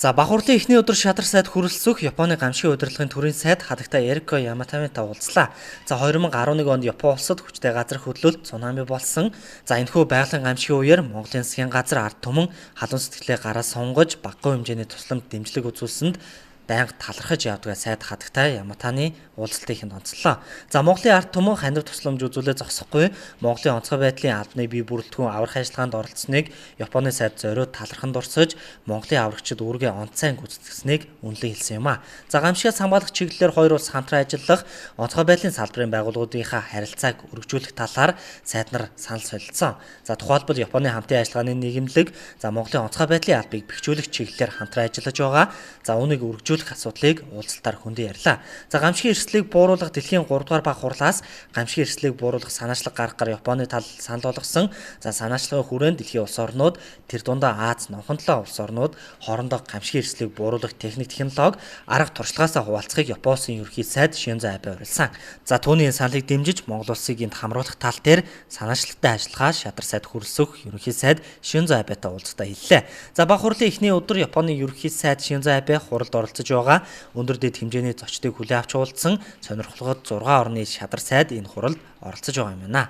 За, баг хурлын эхний өдөр шадар сайд хүрэлцэх Японы гамшигын удирдлагын төрийн сайд хадагтай Эрико Яматамитай уулзлаа. За, 2011 онд Япон улсад хүчтэй газар хөдлөлт цунами болсон. За, энэхүү байгалийн гамшигын үеэр Монголын засгийн газар ард түмэн халуун сэтгэлээ гараа сунгаж багагүй хэмжээний тусламж дэмжлэг үзүүлсэнд байнга талархаж явдгаа сайд хадагтай Яматаны уулзалтыг ихэнд онцлоо. За, Монголын ард түмэн ханив тусламж үзүүлээ зогсохгүй Монголын онцгой байдлын албаны бие бүрэлдэхүүн аврах ажиллагаанд оролцсныг Японы сайд зориуд талархан дурсаж Монголын аврагчид үүргээ онц сайн гүйцэтгсэнийг үнэлэн хэлсэн юм а. За, гамшигаас хамгаалах чиглэлээр хоёр улс хамтран ажиллах, онцгой байдлын салбарын байгууллагуудынхаа харилцааг өргөжүүлэх талаар сайд нар санал солилцсон. За, тухайлбал Японы хамтын ажиллагааны нийгэмлэг за Монголын онцгой байдлын албыг бэхжүүлэх чиглэлээр хамтран ажиллаж байгаа. За, үүнийг өргөжүүлэх асуудлыг уулзалтаар хөндөн ярьлаа. За, гамшигын эрсдлийг бууруулах дэлхийн 3 дугаар баг хурлаас гамшигын эрсдлийг бууруулах санаачлаг гаргахаар Японы тал санал болгосон. За, санаачлагын хүрээнд дэлхийн улс орнууд, тэр дундаа Аз, Номхон далайн улс орнууд хоорондоо гамшигын эрсдлийг бууруулах техник технологи, арга туршлагаасаа хуваалцахыг Япон улсын ерөнхий сайд Шинзо Абе урилсан. За, түүний энэ саналыг дэмжиж Монгол улсыг энд хамруулах тал дээр санаачлагтай ажиллахаа шадар сайд хүрэлцэх ерөнхий сайд Шинзо Абетай уулзалтаа хэллээ. За, баг хурлын эхний өдөр Японы ерөнхий сайд Шинзо Абе хуралд оролцож байгаа өндөр дэд хэмжээний зочдыг хүлээн авч уулзсан. Сонирхолтой 6 орны шадар сайд энэ хуралд оролцож байгаа юм байна.